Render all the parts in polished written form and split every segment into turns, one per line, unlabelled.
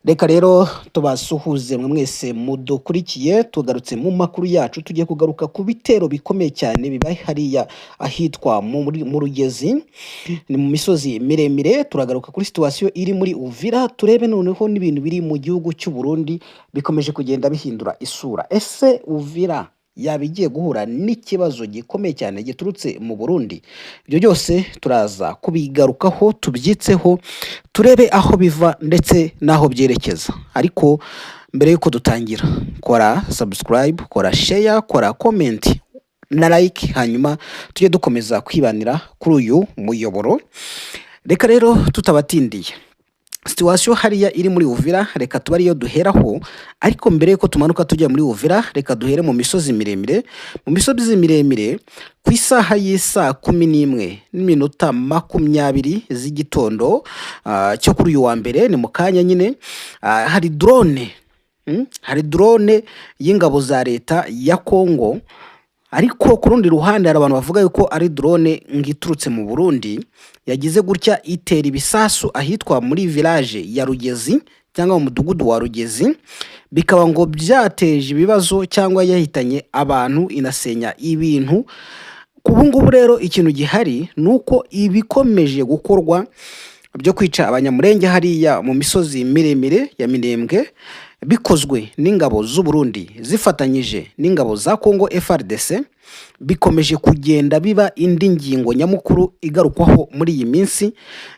Reka rero tubasuhuze mwe mwese mudukurikiye. Tugarutse mu makuru yacu, tugiye kugaruka ku bitero bikomeye cyane bibaye hariya ahitwa mu Rugezi, ni mu misozi miremire. Turagaruka kuri situation iri muri Uvira, turebe noneho n'ibintu biri mu gihugu cy'u Burundi bikomeje kugenda bihindura isura. Ese Uvira yaba igiye guhura n'ikibazo gikomeye cyane giturutse mu Burundi? Ibyo byose turaza kubigarukaho, tubyitseho, turebe aho biva ndetse n'aho byerekeza. Ariko mbere y'uko dutangira, kora subscribe, kora share, kora comment na like, hanyuma tujye dukomeza kwibanira kuri uyu muyoboro. Reka rero tutabatindiye, situation hariya iri muri Uvira reka tuba ariyo duheraho. Ariko mbere yuko tumanuka tujya muri Uvira, reka duhere mu misozi miremire. Mu misozi miremire, ku isaha y'isaa 11:20 z'igitondo cyo kuri uyu wa mbere, ni mu kanya nyine, hari drone, hari drone y'ingabo za leta ya Kongo. Ariko ku rundi ruhande hari abantu bavuga yuko ari drone ngo iturutse mu Burundi, yagize gutya itera ibisasu ahitwa muri village ya Rugezi cyangwa mu mudugudu wa Rugezi, bikaba ngo byateje ibibazo cyangwa yahitanye abantu, inasenya ibintu. Ubu ngubu rero ikintu gihari ni uko ibikomeje gukorwa byo kwica Abanyamurenge hariya mu misozi miremire ya Minembwe, bikozwe n'ingabo z'u Burundi zifatanyije n'ingabo za Congo FARDC, bikomeje kugenda biba indi ngingo nyamukuru igarukwaho muri iyi minsi,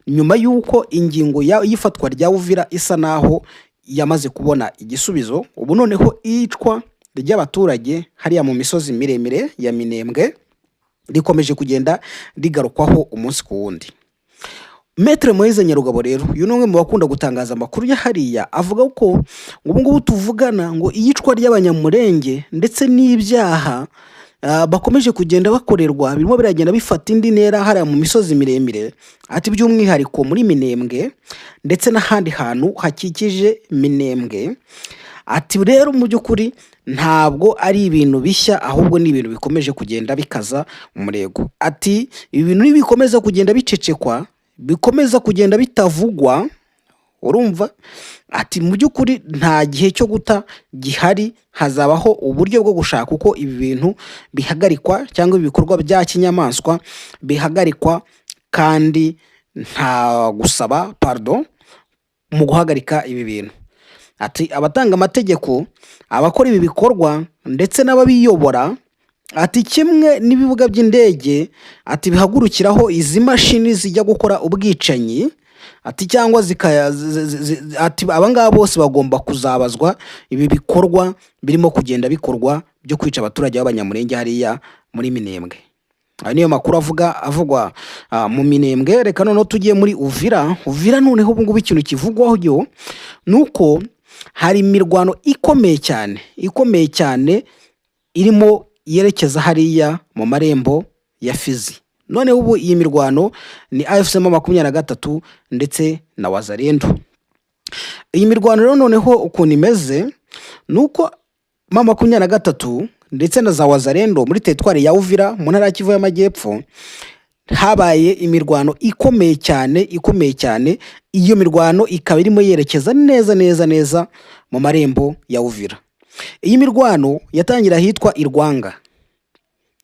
nyuma y'uko ingingo y'ifatwa rya Uvira isa naho yamaze kubona igisubizo. Ubu noneho iyicwa ry'abaturage hariya mu misozi miremire ya Minembwe rikomeje kugenda rigarukwaho umunsi ku wundi. Maître Moise Nyarugabo rero, uyu ni umwe mu bakunda gutangaza amakuru ya hariya, avuga ko ubu ngubu tuvugana ngo iyicwa ry'Abanyamurenge ndetse n'ibyaha bakomeje kugenda bakorerwa birimo biragenda bifata indi ntera hariya mu misozi miremire. Ati by'umwihariko muri Minembwe ndetse n'ahandi hantu hakikije Minembwe. Ati rero mu by'ukuri ntabwo ari ibintu bishya, ahubwo ni ibintu bikomeje kugenda bikaza umurego. Ati ibi bintu nibikomeza kugenda bicecekwa, bikomeza kugenda bitavugwa, urumva, ati mu by'ukuri nta gihe cyo guta gihari, hazabaho uburyo bwo gushaka uko ibi bintu bihagarikwa cyangwa ibikorwa bya kinyamaswa bihagarikwa, kandi nta gusaba pardon mu guhagarika ibi bintu. Ati abatanga amategeko, abakora ibi bikorwa ndetse n'ababiyobora, ati kimwe n'ibibuga by'indege, ati bihagurukiraho izi mashini zijya gukora ubwicanyi, ati cyangwa zikaya ati abangaba bose bagomba kuzabazwa ibi bikorwa birimo kugenda bikorwa byo kwica abaturage b'Abanyamurenge hariya muri Minembwe. Aya niyo makuru avuga avugwa mu Minembwe. Reka noneho tugiye muri Uvira. Uvira noneho ubu ngubu ikintu kivugwaho yo ni uko hari imirwano ikomeye cyane, ikomeye cyane, irimo yerekeza hariya mu marembo ya Fizi. Noneho ubu iyi mirwano ni AFC M23 ndetse na Wazalendo. Iyi mirwano rero noneho ukuntu imeze ni uko M23 ndetse na za Wazalendo muri teritwari ya Uvira mu ntara ya Kivu y'Amajyepfo habaye imirwano ikomeye cyane, ikomeye cyane. Iyo mirwano ikaba irimo yerekeza neza neza neza mu marembo ya Uvira. Iyi mirwano yatangira ahitwa Irwanga,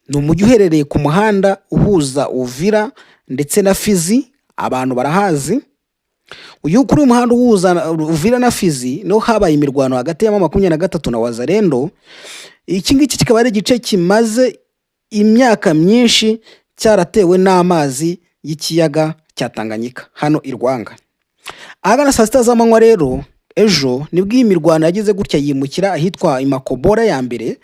ni umujyi uherereye ku muhanda uhuza Uvira ndetse na Fizi, abantu barahazi. Uyu kuri uyu muhanda uhuza Uvira na Fizi niho habaye imirwano hagati ya M23 na Wazalendo. Iki ngiki kikaba ari igice kimaze imyaka myinshi cyaratewe n'amazi y'ikiyaga cya Tanganyika hano i Rwanga. Ahagana saa 6 z'amanywa rero ejo nibwo iyi mirwano yagize gutya yimukira ahitwa Imakobora ya mbere,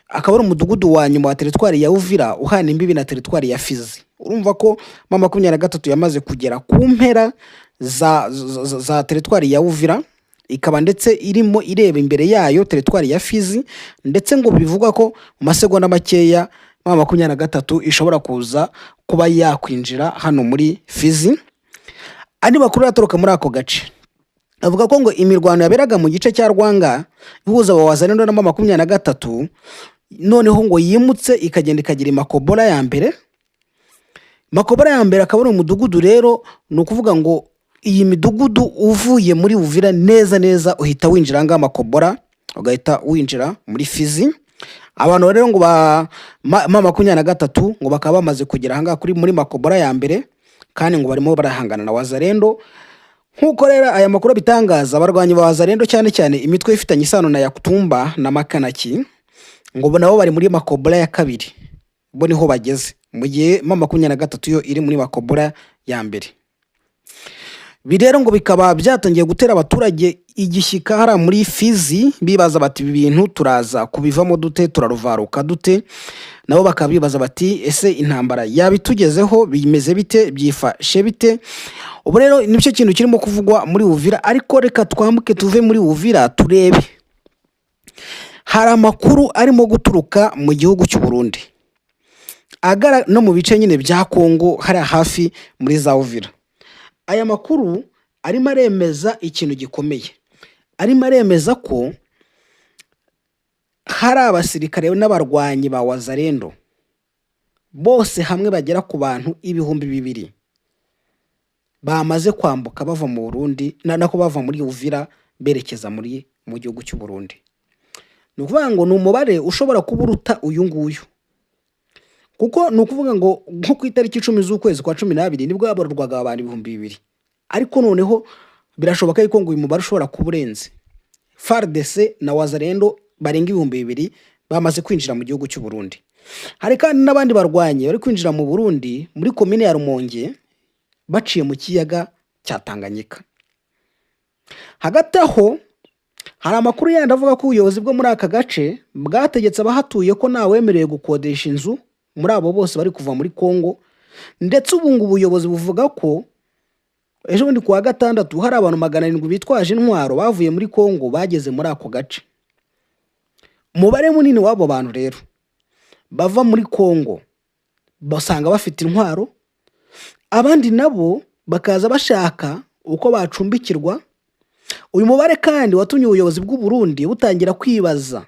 akaba ari umudugudu wa nyuma wa teritwari ya Uvira uhana imbibi na teritwari ya Fizi. Urumva ko M23 yamaze kugera ku mpera za teritwari ya Uvira, ikaba ndetse irimo ireba imbere yayo teritwari ya Fizi, ndetse ngo bivugwa ko mu masegonda makeya M23 ishobora kuza kuba yakwinjira hano muri Fizi. Andi makuru aturuka muri ako gace avuga ko ngo imirwano yaberaga mu gice cya Rwanga ihuza aba Wazalendo na M23 noneho ngo yimutse ikagenda ikagira Makobora ya mbere. Makobora ya mbere akaba ari umudugudu rero, ni ukuvuga ngo Iyi midugudu, uvuye muri Uvira neza neza uhita winjira ahangaha Makobora, ugahita winjira muri Fizi. Abantu rero ngo ba M23 ngo bakaba bamaze kugera ahangaha kuri muri Makobora ya mbere, kandi ngo barimo barahangana na Wazalendo. Nk'uko rero aya makuru abitangaza, abarwanyi ba Wazalendo, cyane cyane imitwe ifitanye isano na Yakutumba na Makanaki, ngo nabo bari muri Makobora ya kabiri, bo niho bageze, mu gihe M23 yo iri muri Makobora ya mbere. Ibi rero ngo bikaba byatangiye gutera abaturage igishyika hariya muri Fizi, bibaza bati: "Ibi bintu turaza kubivamo dute? Turaruvaruka dute?" Nabo bakaba bibaza bati: "Ese intambara yaba itugezeho? Bimeze bite? Byifashe bite?" Ubu rero nicyo kintu kirimo kuvugwa muri Uvira. Ariko reka twambuke tuve muri Uvira, turebe. Hari amakuru arimo guturuka mu gihugu cy'u Burundi agara no mu bice nyine bya Kongo hariya hafi muri za Uvira. Aya makuru arimo aremeza ikintu gikomeye, arimo aremeza ko hari abasirikare n'abarwanyi ba Wazalendo bose hamwe bagera ku bantu 2000 bamaze kwambuka bava mu Burundi, nako bava muri Uvira berekeza mu gihugu cy'u Burundi. Ni ukuvuga ngo ni umubare ushobora kuba uruta uyu nguyu, kuko ni ukuvuga ngo nko ku itariki 10 z'ukwezi kwa 12 nibwo habarurwaga abantu 2000, ariko noneho birashoboka yuko ngo uyu mubare ushobora kuba urenze. FARDC na Wazalendo barenga 2000 bamaze kwinjira mu gihugu cy'u Burundi. Hari kandi n'abandi barwanyi bari kwinjira mu Burundi muri komine ya Rumonge baciye mu kiyaga cya Tanganyika. Hagati aho hari amakuru yandi avuga ko ubuyobozi bwo muri aka gace bwategetse abahatuye ko ntawemerewe gukodesha inzu muri abo bose bari kuva muri Kongo. Ndetse ubu ngo ubuyobozi buvuga ko ejo bundi ku wa gatandatu hari abantu 700 bitwaje intwaro bavuye muri Kongo bageze muri ako gace. Umubare munini w'abo bantu rero bava muri Kongo basanga bafite intwaro, abandi nabo bakaza bashaka uko bacumbikirwa. Uyu mubare kandi watumye ubuyobozi bw'u Burundi butangira kwibaza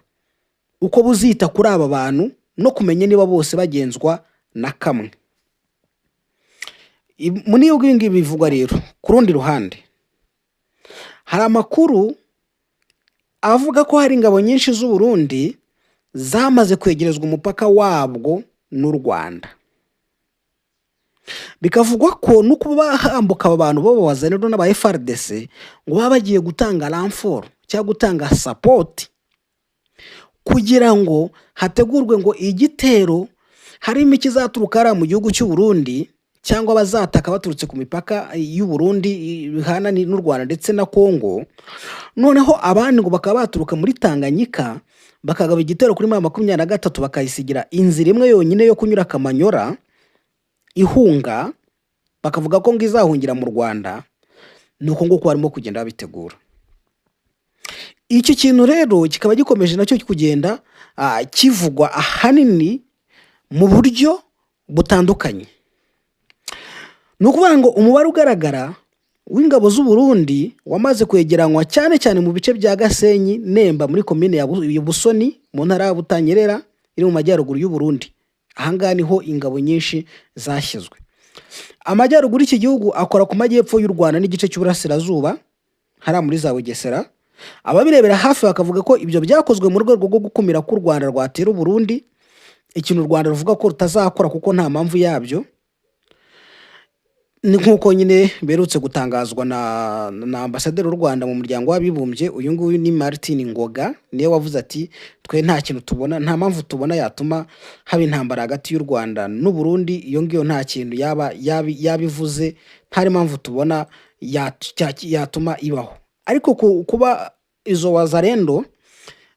uko buzita kuri aba bantu no kumenya niba bose bagenzwa na kamwe. Muri ibi ngibi bivugwa rero, ku rundi ruhande hari amakuru avuga ko hari ingabo nyinshi z'u Burundi zamaze kwegerezwa umupaka wabwo n'u Rwanda. Bikavugwa ko no kuba hambuka aba bantu b'Abawazalendo n'aba FARDC ngo baba bagiye gutanga renfort cyangwa gutanga support kugira ngo hategurwe ngo igitero harimo ikizaturuka hariya mu gihugu cy'u Burundi, cyangwa abazataka baturutse ku mipaka y'u Burundi bihana n'u Rwanda ndetse na Kongo, noneho abandi ngo bakaba baturuka muri Tanganyika bakagaba igitero kuri M23, bakayisigira inzira imwe yonyine yo kunyura Kamanyora ihunga, bakavuga ko ngo izahungira mu Rwanda. Ni uko nguko barimo kugenda babitegura. Iki kintu rero kikaba gikomeje nacyo kugenda kivugwa ahanini mu buryo butandukanye. Ni ukuvuga ngo umubare ugaragara w'ingabo z'u Burundi wamaze kwegeranywa cyane cyane mu bice bya Gasenyi Nemba muri komine ya Busoni mu ntara ya Butanyerera iri mu majyaruguru y'u Burundi. Ahangaha niho ingabo nyinshi zashyizwe. Amajyaruguru y'iki gihugu akora ku majyepfo y'u Rwanda n'igice cy'uburasirazuba hariya muri za Bugesera. Ababirebera hafi bakavuga ko ibyo byakozwe mu rwego rwo gukumira ko u Rwanda rwatera u Burundi, ikintu u Rwanda ruvuga ko rutazakora kuko nta mpamvu yabyo. Ni nk'uko nyine berutse gutangazwa na ambasaderi w'u Rwanda mu Muryango w'Abibumbye. Uyu nguyu ni Martin Ngoga, niwe wavuze ati: "Twe nta kintu tubona, nta mpamvu tubona yatuma haba intambara hagati y'u Rwanda n'u Burundi. Iyo ngiyo nta kintu yaba yabivuze, nta mpamvu tubona yatuma ibaho." Ariko kuba izo Wazalendo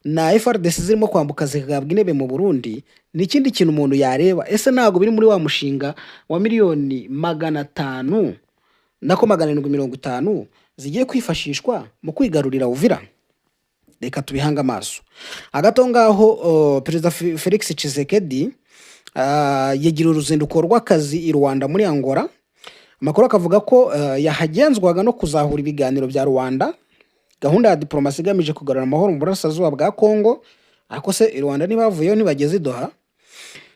na FARDC zirimo kwambuka zigahabwa intebe mu Burundi ni ikindi kintu umuntu yareba. Ese ntabwo biri muri wa mushinga wa miliyoni 500, nako 750 zigiye kwifashishwa mu kwigarurira Uvira? Reka tubihange amaso. Hagati aho ngaho Perezida Felix Tshisekedi yagiriye uruzinduko rw'akazi i Luanda muri Angola. Amakuru akavuga ko yahagenzwaga no kuzahura ibiganiro bya Luanda, gahunda ya diplomasi igamije kugarura amahoro mu burasirazuba bwa Congo. Ariko se i Luanda ntibavuyeyo, ntibageze i Doha?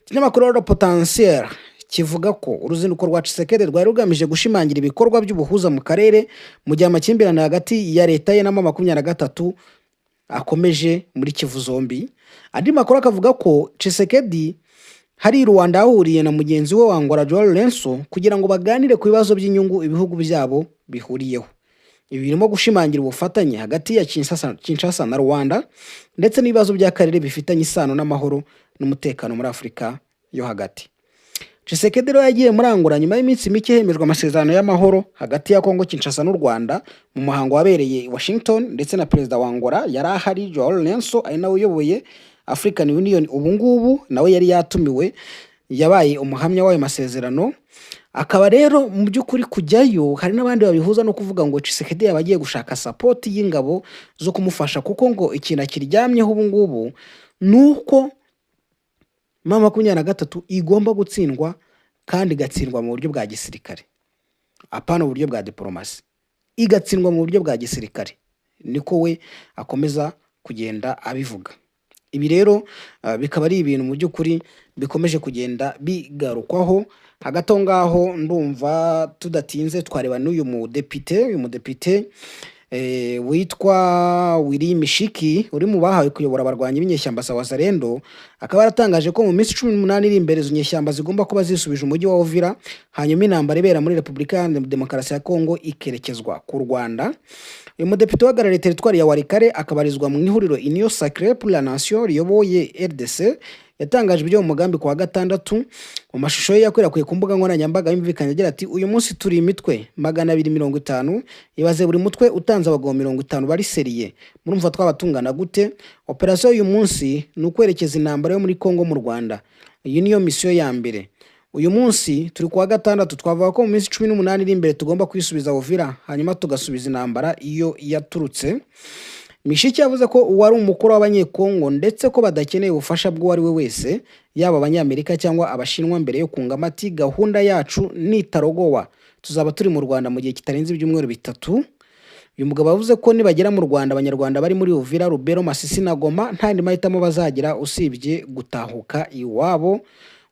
Ikinyamakuru rero Potentiel kivuga ko uruzinduko rwa Tshisekedi rwari rugamije gushimangira ibikorwa by'ubuhuza mu karere, mu gihe amakimbirane hagati ya leta ye na M23 akomeje muri Kivu zombi. Andi makuru akavuga ko Tshisekedi hari i Luanda yahuriye na mugenzi we wa Angola, Joao Lourenço, kugira ngo baganire ku bibazo by'inyungu ibihugu byabo bihuriyeho. Ibi birimo gushimangira ubufatanye hagati ya Kinshasa na Luanda, ndetse n'ibibazo by'akarere bifitanye isano n'amahoro n'umutekano muri Afurika yo hagati. Tshisekedi rero yagiye muri Angola nyuma y'iminsi mike hemejwe amasezerano y'amahoro hagati ya Kongo Kinshasa n'u Rwanda mu muhango wabereye i Washington, ndetse na perezida wa Angola yari ahari, Joao Lourenço, ari nawe uyoboye African Union ubu ngubu, nawe yari yatumiwe, yabaye umuhamya w'ayo masezerano. Akaba rero mu by'ukuri kujyayo, hari n'abandi babihuza no kuvuga ngo Tshisekedi yaba agiye gushaka support y'ingabo zo kumufasha, kuko ngo ikintu akiryamyeho ubu ngubu ni uko M23 igomba gutsindwa, kandi igatsindwa mu buryo bwa gisirikare, apana uburyo bwa diporomasi, igatsindwa mu buryo bwa gisirikare, niko we akomeza kugenda abivuga. Ibi rero bikaba ari ibintu mu by'ukuri bikomeje kugenda bigarukwaho. Hagati aho ngaho, ndumva tudatinze twareba n'uyu mudepite, uyu mudepite witwa Willy Mishiki, uri mu bahawe kuyobora abarwanyi b'inyeshyamba za Wazalendo, akaba yaratangaje ko mu minsi 18 iri imbere izo nyeshyamba zigomba kuba zisubije umujyi wa Uvira, hanyuma intambara ibera muri Repubulika Iharanira Demokarasi ya Kongo ikerekezwa ku Rwanda. Uyu mudepite uhagarariye teritwari ya Walikale, akabarizwa mu ihuriro Union Sacrée pour la Nation riyoboye RDC, yatangaje ibyo mu mugambi ku wa gatandatu. Mu mashusho ye yakwirakwiye ku mbuga nkoranyambaga yumvikanye agira ati: "Uyu munsi turi imitwe 250. Ibaze buri mutwe utanze abagabo 50 bari sérieux, murumva twaba tungana gute? Operasiyo y'uyu munsi ni ukwerekeza intambara yo muri Congo mu Rwanda. Iyi niyo misiyo ya mbere. Uyu munsi turi kuwa gatandatu, twavuga ko mu minsi 18 iri imbere tugomba kwisubiza Uvira, hanyuma tugasubiza intambara iyo yaturutse." Mishiki yavuze ko uwari umukuru w'Abanyekongo, ndetse ko badakeneye ubufasha bw'uwo ari we wese, yaba Abanyamerika cyangwa Abashinwa, mbere yo kungamo ati: "Gahunda yacu nitarogowa, tuzaba turi mu Rwanda mu gihe kitarenze ibyumweru 3." Uyu mugabo yavuze ko nibagera mu Rwanda, Abanyarwanda bari muri Uvira, Lubero, Masisi na Goma nta yandi mahitamo bazagira usibye gutahuka iwabo.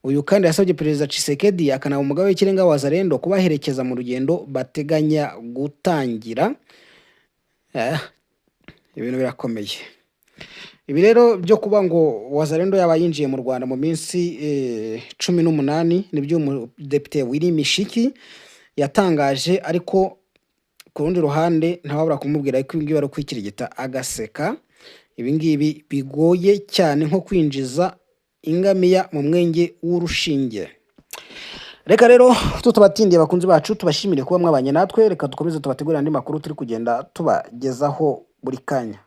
Uyu kandi yasabye Perezida Tshisekedi, akanaba umugaba w'ikirenga wa Wazalendo, kubaherekeza mu rugendo bateganya gutangira. Ibintu birakomeye. Ibi rero byo kuba ngo Wazalendo yaba yinjiye mu Rwanda mu minsi 18 nibyo umudepite Willy Mishiki yatangaje, ariko ku rundi ruhande ntawabura kumubwira ko ibi ngibi ari ukwikirigita agaseka. Ibi ngibi bigoye cyane nko kwinjiza ingamiya mu mwenge w'urushinge. Reka rero tutabatindiye, bakunzi bacu, tubashimire kuba mwabanye natwe. Reka dukomeze tubategurire andi makuru turi kugenda tubagezaho buri kanya.